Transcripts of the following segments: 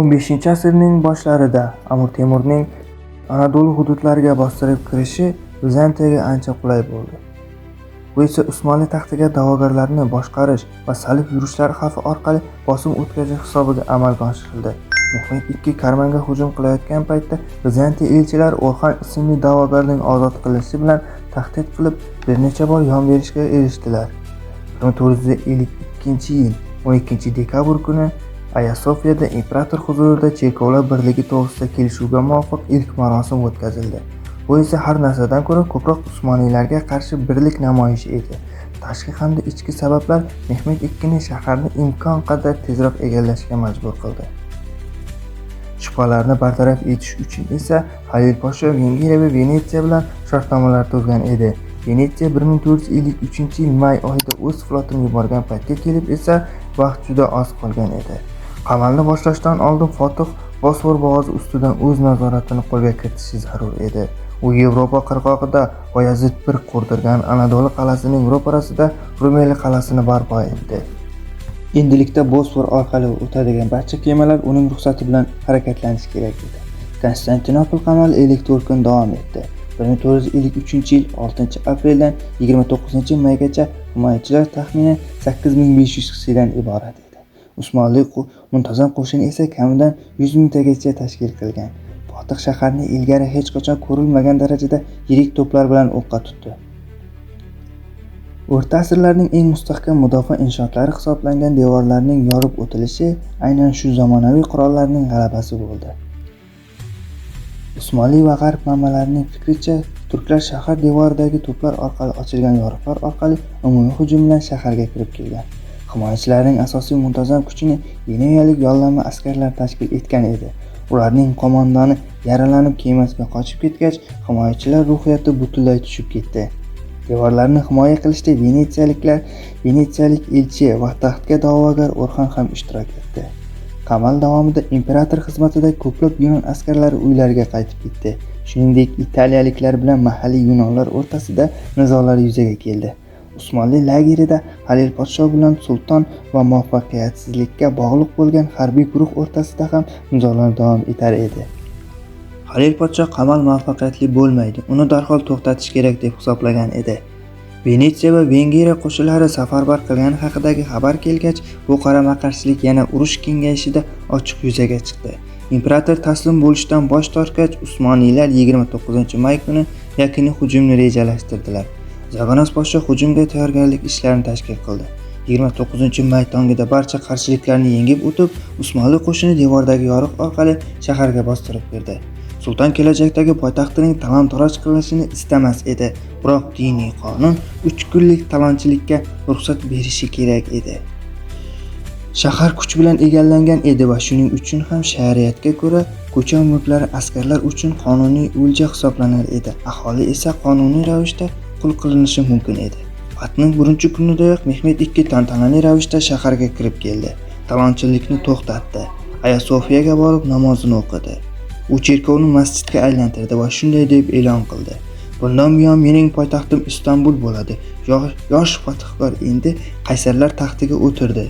15-asrning boshlarida Amir Temurning Anadolu hududlariga bostirib kirishi Vizantiyaga ancha qulay bo'ldi. Bu esa Usmonli taxtiga da'vogarlarni boshqarish va salib yurishlari xavfi orqali bosim o'tkazish hisobiga amalga oshirildi. Mehmed II Karmanga hujum qilayotgan paytda Vizantiya elchilari O'rxon ismli da'vogarning ozod qilinishi bilan tahdid qilib, bir necha bor yon berishga erishdilar. 1452-yil 12 dekabr kuni Aya Sofiyada imperator huzurida cherkovlar birligi to'g'risida kelishuvga muvofiq ilk marosim o'tkazildi. Bu esa har narsadan ko'ra ko'proq Usmoniylarga qarshi birlik namoyishi edi. Tashqi hamda ichki sabablar Mehmed II ni shaharni imkon qadar tezroq egallashga majbur qildi. Shubhalarni bartaraf etish uchun esa Halil Posho Vengriya va Venetsiya bilan shartnomalar tuzgan edi. Venetsiya 1453-yil may oyida o'z flotini yuborgan paytga kelib esa vaqt juda oz qolgan edi. Qamalni boshlashdan oldin fotih Bosfor bo'g'ozi ustidan o'z nazoratini qo'lga kiritishi zarur edi. U Yevropa qirg'og'ida Boyazid I qurdirgan Anadolu qal'asining ro'parasida Rumeli qal'asini barpo etdi. Endilikda Bosfor orqali o'tadigan barcha kemalar uning ruxsati bilan harakatlanishi kerak edi. Konstantinopol qamali 54 kun davom etdi. 1453-yil 6 apreldan 29 maygacha himoyachilar taxminan 8500 kishidan iborat edi. Usmonli muntazam qo'shin esa kamidan 100 mingtagacha tashkil qilgan. Fotih shaharni ilgari hech qachon ko'rilmagan darajada yirik to'plar bilan o'qqa tutdi. O'rta asrlarning eng mustahkam mudofaa inshootlari hisoblangan devorlarning yorib o'tilishi aynan shu zamonaviy qurollarning g'alabasi bo'ldi. Usmonli va g'arb manbalarining fikricha, turklar shahar devoridagi to'plar orqali ochilgan yoriqlar orqali umumiy hujum bilan shaharga kirib kelgan. Himoyachilarning asosiy muntazam kuchini veneyalik yollanma askarlar tashkil etgan edi. Ularning qo'mondoni yaralanib kemasiga qochib ketgach, himoyachilar ruhiyati butunlay tushib ketdi. Devorlarni himoya qilishda venetsiyaliklar, venetsiyalik elchi va taxtga da'vogar O'rxon ham ishtirok etdi. Qamal davomida imperator xizmatida ko'plab yunon askarlari uylariga qaytib ketdi. Shuningdek, italiyaliklar bilan mahalliy yunonlar o'rtasida nizolar yuzaga keldi. Usmonli lagerida Halil podsho bilan sulton va muvaffaqiyatsizlikka bog'liq bo'lgan harbiy guruh o'rtasida ham nizolar davom etar edi. Halil podsho qamal muvaffaqiyatli bo'lmaydi, uni darhol to'xtatish kerak deb hisoblagan edi. Venetsiya va Vengriya qo'shinlari safarbar qilgani haqidagi xabar kelgach, bu qarama-qarshilik yana urush kengayishida ochiq yuzaga chiqdi. Imperator taslim bo'lishdan bosh tortgach, Usmoniylar 29 may kuni yakuniy hujumni rejalashtirdilar. Zaganos podsho hujumga tayyorgarlik ishlarini tashkil qildi. 29 may tongida barcha qarshiliklarni yengib o'tib, Usmonli qo'shini devordagi yoriq orqali shaharga bostirib kirdi. Sulton kelajakdagi poytaxtining talon-taroj qilinishini istamas edi, biroq diniy qonun 3 kunlik talonchilikka ruxsat berishi kerak edi. Shahar kuch bilan egallangan edi va shuning uchun ham shariatga ko'ra ko'cha mulklari askarlar uchun qonuniy o'lja hisoblanar edi. Aholi esa qonuniy ravishda qul qilinishi mumkin edi. Fathning birinchi kunidayoq Mehmed II tantanali ravishda shaharga kirib keldi. Talonchilikni to'xtatdi. Aya Sofiyaga borib namozini o'qidi. U cherkovni masjidga aylantirdi va shunday deb e'lon qildi: "Bundan buyon mening poytaxtim Istanbul bo'ladi." Yosh fatihkor endi qaysarlar taxtiga o'tirdi.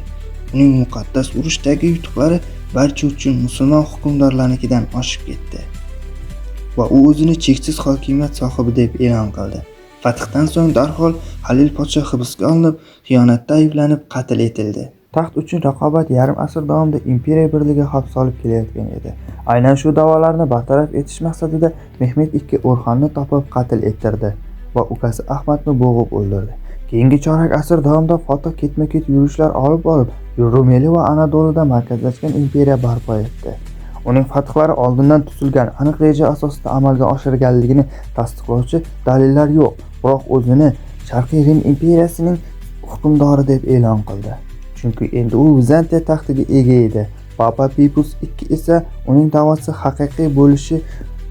Uning muqaddas urushdagi yutuqlari barcha uchun musulmon hukmdorlarnikidan oshib ketdi. Va u o'zini cheksiz hokimiyat sohibi deb e'lon qildi. Fathdan so'ng darhol Halil podsho hibsga olinib, xiyonatda ayblanib qatl etildi. Taxt uchun raqobat yarim asr davomida imperiya birligiga xavf solib kelayotgan edi. Aynan shu da'volarni bartaraf etish maqsadida Mehmed II O'rxonni topib qatl ettirdi va ukasi Ahmadni bo'g'ib o'ldirdi. Keyingi chorak asr davomida fotih ketma-ket yurishlar olib borib, Rumeli va Anadoluda markazlashgan imperiya barpo etdi. Uning fathlari oldindan tuzilgan aniq reja asosida amalga oshirilganligini tasdiqlovchi dalillar yo'q, biroq o'zini Sharqiy Rim imperiyasining hukmdori deb e'lon qildi. Chunki endi u Vizantiya taxtiga ega edi. Papa Pius II esa uning da'vosi haqiqiy bo'lishi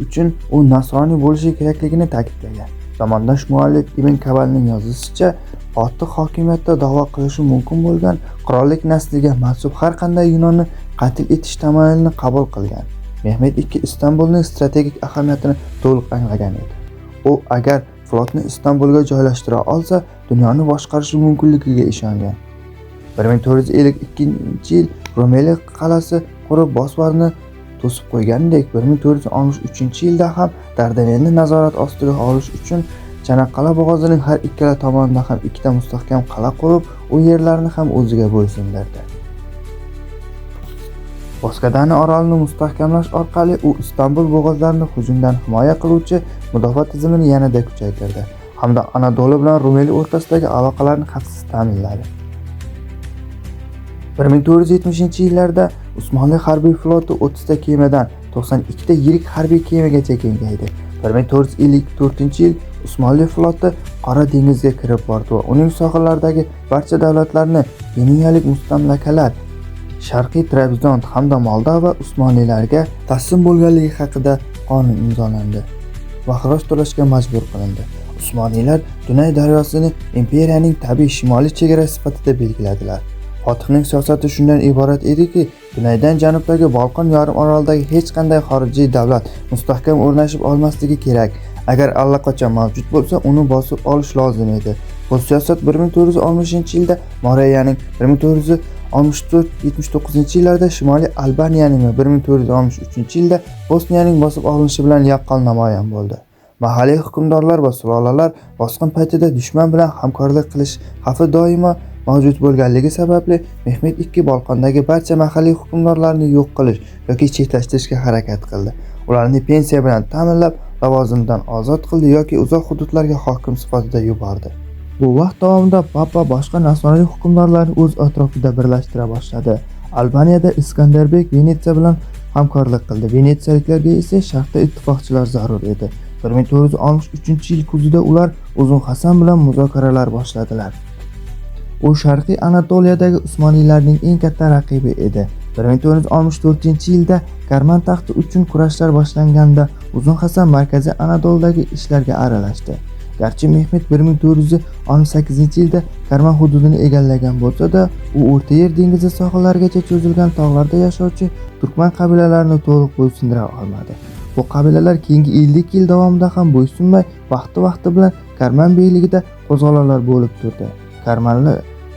uchun u nasroniy bo'lishi kerakligini ta'kidlagan. Zamondosh muallif Ibn Kabalning yozishicha, fotih hokimiyatda da'vo qilishi mumkin bo'lgan qirollik nasliga mansub har qanday yunonni qatl etish tamoyilini qabul qilgan. Mehmed II Istanbulning strategik ahamiyatini to'liq anglagan edi. U agar flotni Istanbulga joylashtira olsa, dunyoni boshqarishi mumkinligiga ishongan. 1452-yil Rumeli qal'asi qurib Bosforni to'sib qo'ygandek, 1463-yilda ham Dardanelni nazorat ostiga olish uchun Chanaqqal'a bo'g'ozining har ikkala tomonida ham ikkita mustahkam qal'a qurib, u yerlarni ham o'ziga bo'ysundirdi. Boskadani orolini mustahkamlash orqali u Istanbul bo'g'ozlarini hujumdan himoya qiluvchi mudofaa tizimini yanada kuchaytirdi hamda Anadolu bilan Rumeli o'rtasidagi aloqalarni xavfsiz ta'minladi. 1470-yillarda Usmonli harbiy floti 30 ta kemadan 92 ta yirik harbiy kemagacha kengaydi. 1454-yil Usmonli floti Qora dengizga kirib bordi va uning sohillaridagi barcha davlatlarni Genuyalik mustamlakalar, Sharqiy Trabzon hamda Moldova Usmonlilarga taslim bo'lganligi haqida qonun imzolandi va xiroj to'lashga majbur qilindi. Usmoniylar Dunay daryosini imperiyaning tabiiy shimoliy chegarasi sifatida belgiladilar. Fotihning siyosati shundan iborat ediki, Dunaydan janubdagi Bolqon yarim orolidagi hech qanday xorijiy davlat mustahkam o'rnashib olmasligi kerak. Agar allaqachon mavjud bo'lsa, uni bosib olish lozim edi. Bu siyosat 1460-yilda Moreyaning, 1464-79-yillarda Shimoliy Albaniyaning va 1463-yilda Bosniyaning bosib olinishi bilan yaqqol namoyon bo'ldi. Mahalliy hukmdorlar va sulolalar bosqin paytida dushman bilan hamkorlik qilish xavfi doimo mavjud bo'lganligi sababli Mehmed II Bolqondagi barcha mahalliy hukmdorlarni yo'q qilish yoki chetlashtirishga harakat qildi. Ularni pensiya bilan ta'minlab, lavozimdan ozod qildi yoki uzoq hududlarga hokim sifatida yubordi. Bu vaqt davomida papa boshqa nasroniy hukmdorlarni o'z atrofida birlashtira boshladi. Albaniyada Iskanderbek Venetsiya bilan hamkorlik qildi. Venetsiyaliklarga esa sharqda ittifoqchilar zarur edi. 1463-yil kuzida ular Uzun Hasan bilan muzokaralar boshladilar. U Sharqiy Anatoliyadagi Usmoniylarning eng katta raqibi edi. 1464-yilda Karman taxti uchun kurashlar boshlanganda Uzun Hasan Markaziy Anadoludagi ishlarga aralashdi. Garchi Mehmed 1468-yilda Karman hududini egallagan bo'lsa-da, u O'rta Yer dengizi sohillarigacha cho'zilgan tog'larda yashovchi turkman qabilalarini to'liq bo'ysundira olmadi. Bu qabilalar keyingi 50 yil davomida ham bo'ysunmay, vaqti-vaqti bilan Karman beyligida qo'zg'olonlar bo'lib turdi.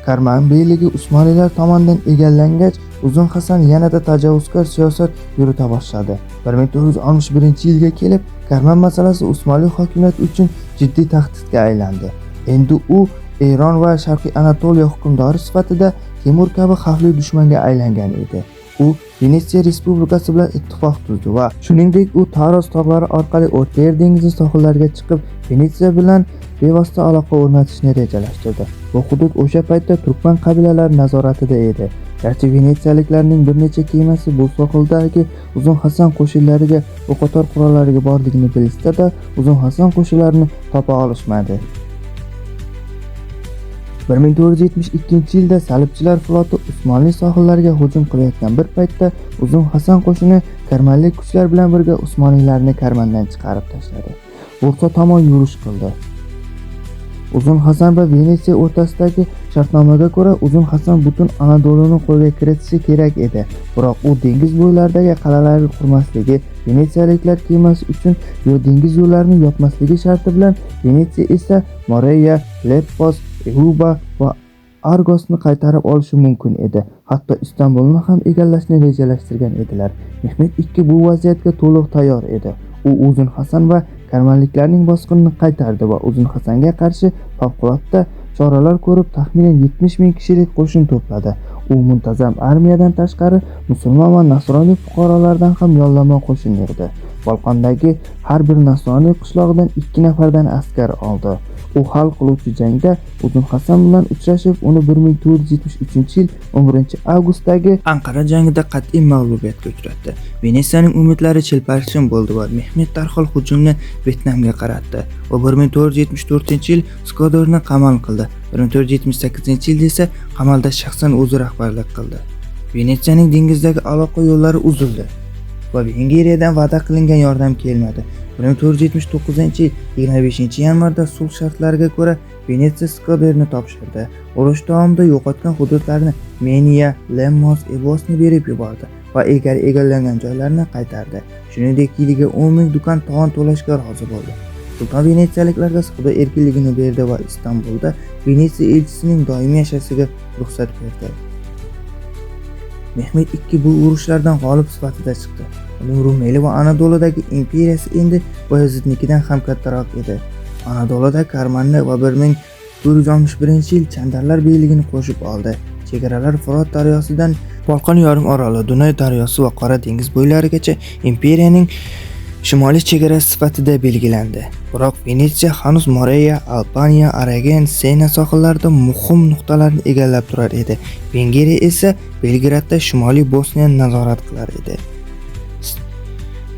Karman beyligi Usmoniylar tomonidan egallangach, Uzun Hasan yanada tajovuzkor siyosat yurita boshladi. 1461-yilga kelib, Karman masalasi Usmonli hokimiyati uchun jiddiy tahdidga aylandi. Endi u Eron va Sharqiy Anatoliya hukmdori sifatida Temur kabi xavfli dushmanga aylangan edi. U Venetsiya Respublikasi bilan ittifoq tuzdi va shuningdek u Taros tog'lari orqali O'rta Yer dengizi sohillariga chiqib, Venetsiya bilan bevosita aloqa o'rnatishni rejalashtirdi. Bu hudud o'sha paytda turkman qabilalari nazoratida edi. Garchi venetsiyaliklarning bir necha kemasi bu sohildagi Uzun Hasan qo'shinlariga o'qotar qurollariga borligini bilishsa-da, Uzun Hasan qo'shinlarini topa olishmadi. 1472-yilda salibchilar floti Usmonli sohillariga hujum qilayotgan bir paytda Uzun Hasan qo'shini karmanlik kuchlar bilan birga Usmoniylarni Karmandan chiqarib tashladi. Bursa tomon yurish qildi. Uzun Hasan va Venetsiya o'rtasidagi shartnomaga ko'ra Uzun Hasan butun Anadoluni qo'lga kiritishi kerak edi. Biroq u dengiz bo'ylaridagi qal'alarni qurmasligi, venetsiyaliklar kemasi uchun yo dengiz yo'llarini yopmasligi sharti bilan Venetsiya esa Moreya, Lepos, Euba va Argosni qaytarib olishi mumkin edi. Hatto Istanbulni ham egallashni rejalashtirgan edilar. Mehmed II bu vaziyatga to'liq tayyor edi. U Uzun Hasan va karmanliklarning bosqinini qaytardi va Uzun Hasanga qarshi favqulodda choralar ko'rib, taxminan 70 ming kishilik qo'shin to'pladi. U muntazam armiyadan tashqari musulmon va nasroniy fuqarolardan ham yollanma qo'shin yig'di. Bolqondagi har bir nasroniy qishlog'idan 2 nafardan askar oldi. U hal qiluvchi jangda Uzun Hasan bilan uchrashib, uni 1473-yil 11-avgustdagi Anqara jangida qat'iy mag'lubiyatga uchratdi. Venetsiyaning umidlari chilparchin bo'ldi va Mehmed darhol hujumni Vyetnamga qaratdi. U 1474-yil Skodorni qamal qildi. 1478-yilda esa qamalda shaxsan o'zi rahbarlik qildi. Venetsiyaning dengizdagi aloqa yo'llari uzildi va Vengriyadan va'da qilingan yordam kelmadi. 1479-yil 25-yanvarda sulh shartlariga ko'ra Venetsiya Skoderni topshirdi. Urush davomida yo'qotgan hududlarini Meniya, Lemmos, Evosni berib yubordi va ilgari egallangan joylarni qaytardi. Shuningdek, yiliga 10 ming dukat tovon to'lashga rozi bo'ldi. Sulton venetsiyaliklarga savdo erkinligini berdi va Istanbulda Venetsiya elchisining doimiy yashashiga ruxsat berdi. Mehmed II bu urushlardan g'olib sifatida chiqdi. Uning Rumeli va Anadoludagi imperiyasi endi Boyazidnikidan ham kattaroq edi. Anadoluda Karmanni va 1461-yil Chandarlar beyligini qo'shib oldi. Chegaralar Firot daryosidan Bolqon yarim oroli, Dunay daryosi va Qora dengiz bo'ylarigacha imperiyaning shimoliy chegarasi sifatida belgilandi. Biroq Venetsiya hanuz Moreya, Albaniya, Aragon, Sena sohillarida muhim nuqtalarni egallab turar edi. Vengriya esa Belgradda Shimoliy Bosniyani nazorat qilar edi.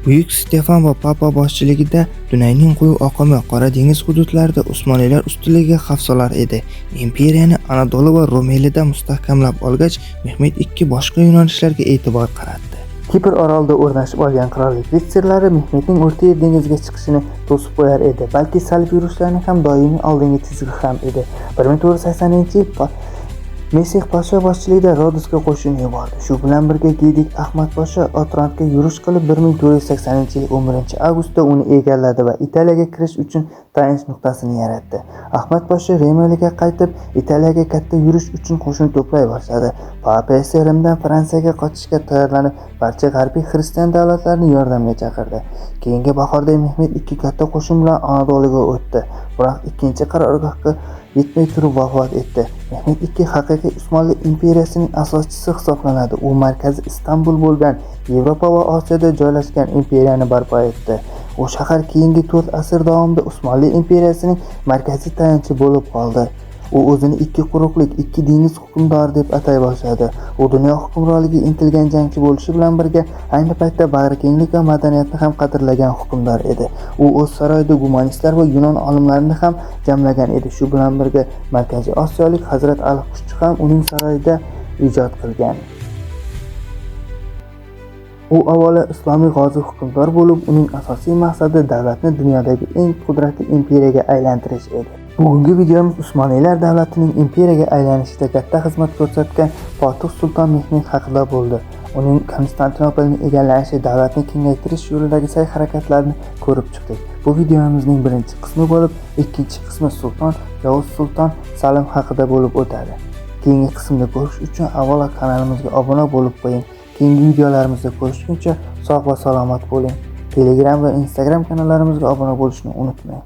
Buyuk Stefan va Papa boshchiligida Dunayning quyi oqimi Qora dengiz hududlarida Usmonlilar ustunligiga xavf solar edi. Imperiyani Anadolu va Rumelida mustahkamlab olgach, Mehmed II boshqa yo'nalishlarga e'tibor qaratdi. Kipr orolida o'rnashib olgan qirollik ritsarlari Mehmedning O'rta Yer dengiziga chiqishini to'sib qo'yar edi, balki salib yurishlarining ham doimiy oldingi chizig'i ham edi. 1480-yil Mesih Pasha boshchiligida Rodosga qo'shin yubordi. Shu bilan birga Gedik Ahmad Pasha Otrantga yurish qilib 1480-yil 11-avgustda uni egalladi va Italiyaga kirish uchun tayanch nuqtasini yaratdi. Ahmad Pasha Remeliga qaytib, Italiyaga katta yurish uchun qo'shin to'play boshladi. Papa esa Rimdan Fransiyaga qochishga tayyorlanib, barcha g'arbiy xristian davlatlarini yordamga chaqirdi. Keyingi bahorda Mehmed II katta qo'shin bilan Anadoluga o'tdi, biroq ikkinchi qarorgohga yetmay turib vafot etdi. Mehmed II haqiqiy Usmonli imperiyasining asoschisi hisoblanadi. U markazi Istanbul bo'lgan Yevropa va Osiyoda joylashgan imperiyani barpo etdi. U shahar keyingi 4 asr davomida Usmonli imperiyasining markaziy tayanchi bo'lib qoldi. U o'zini ikki quruqlik, ikki dengiz hukmdori deb atay boshladi. U dunyo hukmronligiga intilgan jangchi bo'lishi bilan birga, ayni paytda bag'rikenglik va madaniyatni ham qadrlagan hukmdor edi. U o'z saroyida gumanistlar va yunon olimlarini ham jamlagan edi. Shu bilan birga Markaziy Osiyolik Hazrat Ali Qushchi ham uning saroyida ijod qilgan. U avvalo islomiy g'ozi hukmdor bo'lib, uning asosiy maqsadi davlatni dunyodagi eng qudratli imperiyaga aylantirish edi. Bugungi videomiz Usmonlilar davlatining imperiyaga aylanishida katta xizmat ko'rsatgan Fotih Sulton Mehmed haqida bo'ldi. Uning Konstantinopolni egallashi, davlatni kengaytirish yo'lidagi sa'y-harakatlarini ko'rib chiqdik. Bu videomizning birinchi qismi bo'lib, ikkinchi qismi Sulton Yovuz Sulton Salim haqida bo'lib o'tadi. Keyingi qismda ko'rish uchun avvalo kanalimizga obuna bo'lib qo'ying. Keyingi videolarimizda ko'rishguncha sog' va salomat bo'ling. Telegram va Instagram kanallarimizga obuna bo'lishni unutmang.